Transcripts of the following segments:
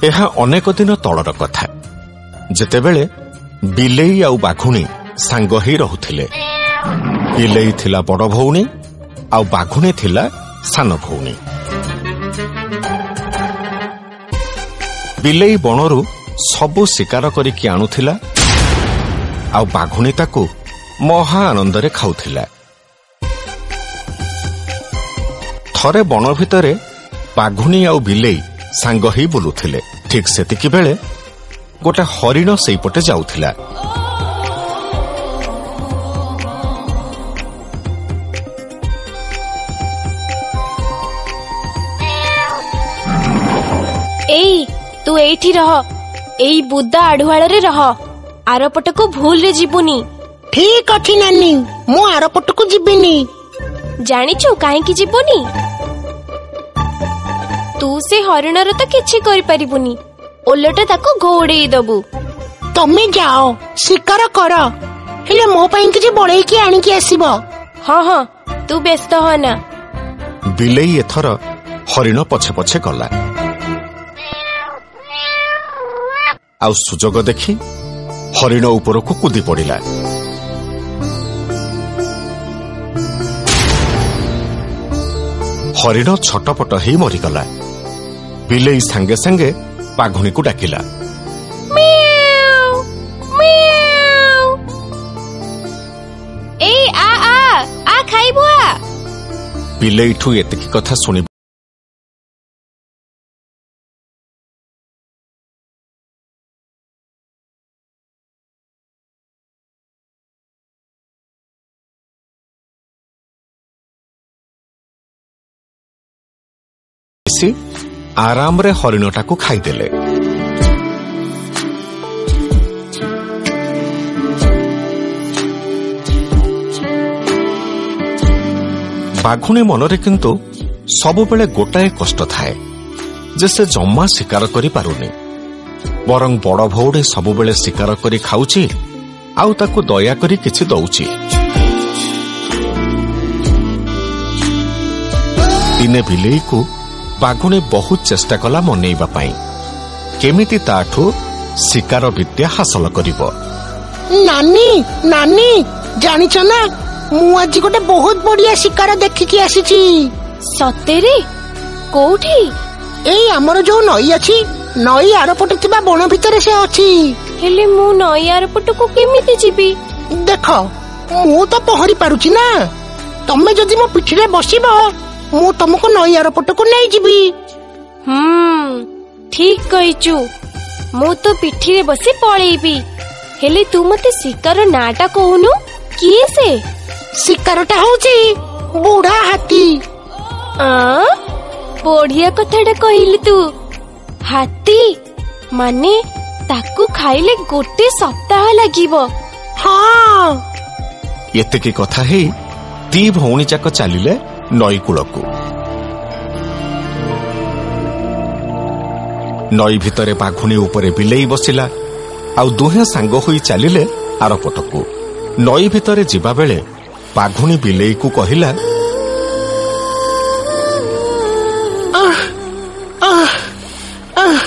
ଏହା ଅନେକ ଦିନ ତଳର କଥା, ଯେତେବେଳେ ବିଲେଇ ଆଉ ବାଘୁଣୀ ସାଙ୍ଗ ହେଇ ରହୁଥିଲେ। ବିଲେଇ ଥିଲା ବଡ଼ ଭଉଣୀ ଆଉ ବାଘୁଣୀ ଥିଲା ସାନ ଭଉଣୀ। ବିଲେଇ ବଣରୁ ସବୁ ଶିକାର କରିକି ଆଣୁଥିଲା ଆଉ ବାଘୁଣୀ ତାକୁ ମହା ଆନନ୍ଦରେ ଖାଉଥିଲା। ଥରେ ବଣ ଭିତରେ ବାଘୁଣୀ ଆଉ ବିଲେଇ ସାଙ୍ଗ ହେଇ ବୁଲୁଥିଲେ। ଠିକ୍ ସେତିକି ବେଳେ ଗୋଟେ ହରିଣ ସେଇପଟେ ଯାଉଥିଲା। ଏଇ, ତୁ ଏଇଠି ରହ, ଏଇ ବୁଦା ଆଢୁଆଳରେ ରହ, ଆରପଟକୁ ଭୁଲରେ ଯିବୁନି। ଠିକ ଅଛି ନାନୀ, ମୁଁ ଆରପଟକୁ ଯିବିନି। ଜାଣିଛୁ କାହିଁକି ଯିବୁନି? ତୁ ସେ ହରିଣର ତ କିଛି କରିପାରିବୁନି, ଓଲଟା ତାକୁ ଘୋଡେଇ ଦବୁ। ତମେ ଯାଅ ଶିକାର କର, ହେଲେ ମୋ ପାଇଁ କିଛି ବଳେଇକି ଆଣିକି ଆସିବ। ହଁ ହଁ, ତୁ ବ୍ୟସ୍ତ ହନା। ବିଲେଇ ଏଥର ହରିଣ ପଛେ ପଛେ ଗଲା ଆଉ ସୁଯୋଗ ଦେଖି ହରିଣ ଉପରକୁ କୁଦି ପଡ଼ିଲା। ହରିଣ ଛଟପଟ ହେଇ ମରିଗଲା। ବିଲେଇ ସାଙ୍ଗେ ସାଙ୍ଗେ ବାଘୁଣୀକୁ ଡାକିଲା, ମିଆଉ, ମିଆଉ। ଏଇ ଆ ଆ ଆ, ଖାଇବୁ ଆ। ବିଲେଇଠୁ ଏତିକି କଥା ଶୁଣି ଆରାମରେ ହରିଣଟାକୁ ଖାଇଦେଲେ। ବାଘୁଣୀ ମନରେ କିନ୍ତୁ ସବୁବେଳେ ଗୋଟାଏ କଷ୍ଟ ଥାଏ ଯେ ସେ ଜମା ଶିକାର କରିପାରୁନି, ବରଂ ବଡ଼ ଭଉଣୀ ସବୁବେଳେ ଶିକାର କରି ଖାଉଛି ଆଉ ତାକୁ ଦୟାକରି କିଛି ଦଉଛି। ଦିନେ ବିଲେଇକୁ ବାଘୁଣୀ ବହୁତ ଚେଷ୍ଟା କଲା ମନେଇବା ପାଇଁ, କେମିତି ତାଠୁ ଶିକାର ବିଦ୍ୟା ହାସଲ କରିବ। ନାନୀ ନାନୀ, ଜାଣିଛ ନା, ମୁଁ ଆଜି ଗୋଟେ ବହୁତ ବଢିଆ ଶିକାର ଦେଖିକି ଆସିଛି। ସତେରେ? କୋଉଠି? ଏଇ ଆମର ଯୋଉ ନଈ ଅଛି, ନଈ ଆରପଟେ ଥିବା ବଣ ଭିତରେ ସେ ଅଛି। ହେଲେ ମୁଁ ନଈ ଆରପଟକୁ କେମିତି ଯିବି? ଦେଖ, ମୁଁ ତ ପହଁରି ପାରୁଛି ନା, ତମେ ଯଦି ମୋ ପିଠିରେ ବସିବ ମୁଁ ତମକୁ ନଈ ଆରପଟକୁ ନେଇଯିବି। ହୁଁ, ଠିକ କହିଛୁ, ମୁଁ ତୋ ପିଠିରେ ବସି ପଳେଇବି। ହେଲେ ତୁ ମତେ ଶିକାର ନାଁଟା କହୁନୁ, କିଏ ସେ? ଶିକାରଟା ହଉଛି ବୁଢା ହାତୀ। ଆଁ, ବଢିଆ କଥାଟା କହିଲୁ ତୁ। ହାତୀ ମାନେ ତାକୁ ଖାଇଲେ ଗୋଟେ ସପ୍ତାହ ଲାଗିବ। ହଁ। ଏତିକି କଥା ହେଇ ଦି ଭଉଣୀ ଯାକ ଚାଲିଲେ ନଈ କୂଳକୁ। ନଈ ଭିତରେ ବାଘୁଣୀ ଉପରେ ବିଲେଇ ବସିଲା ଆଉ ଦୁହେଁ ସାଙ୍ଗ ହୋଇ ଚାଲିଲେ ଆରପଟକୁ। ନଈ ଭିତରେ ଯିବାବେଳେ ବାଘୁଣୀ ବିଲେଇକୁ କହିଲା, ଆଃ, ଆଃ, ଆଃ,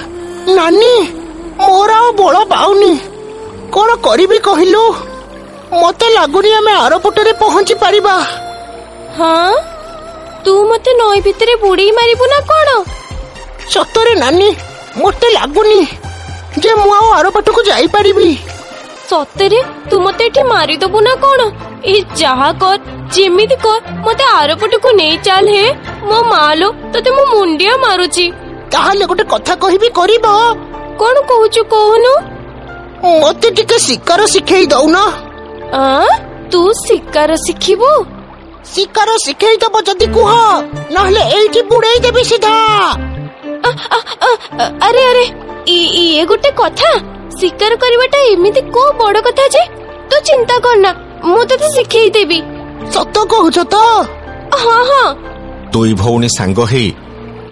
ନାନୀ, ମୋର ଆଉ ବଳ ପାଉନି, କଣ କରିବି କହିଲୁ? ମତେ ଲାଗୁନି ଆମେ ଆରପଟରେ ପହଞ୍ଚି ପାରିବା। ହଁ, ତୁ ମତେ ନଈ ଭିତରେ ବୁଡେଇ ମାରିବୁ ନା କଣ? ସତରେ ନାନୀ, ମତେ ଲାଗୁନି ଯେ ମୁଁ ଆଉ ଆରପଟକୁ ଯାଇପାରିବି। ସତରେ ତୁ ମତେ ଏଠି ମାରିଦବୁ ନା କଣ? ଏ ଯାହା କର, ଯେମିତି କର, ମତେ ଆରପଟକୁ ନେଇ ଚାଲ ହେ। ମୋ ମା ଲୋ, ତତେ ମୁଁ ମୁଣ୍ଡିଆ ମାରୁଛି। ତାହେଲେ ଗୋଟେ କଥା କହିବି, କରିବ? କଣ କହୁଛୁ କହୁନୁ? ମତେ ଟିକେ ଶିକାର ଶିଖେଇ ଦଉନ। ଆଁ, ତୁ ଶିକାର ଶିଖିବୁ? ଶିକାର ଶିଖେଇ ଦବ ଯଦି କୁହ, ନହେଲେ ଏଇଠି ବୁଡେଇ ଦେବି ସିଧା। ଆ, ଆ, ଆ, ଆରେ ଆରେ, ଇଏ ଗୋଟେ କଥା? ଶିକାର କରିବାଟା ଏମିତି କୋଉ ବଡ କଥା ଯେ? ତୁ ଚିନ୍ତା କରନା, ମୁଁ ତତେ ଶିଖେଇ ଦେବି। ସତ କହୁଛ ତ? ହଁ ହଁ। ଦୁଇ ଭଉଣୀ ସାଙ୍ଗ ହେଇ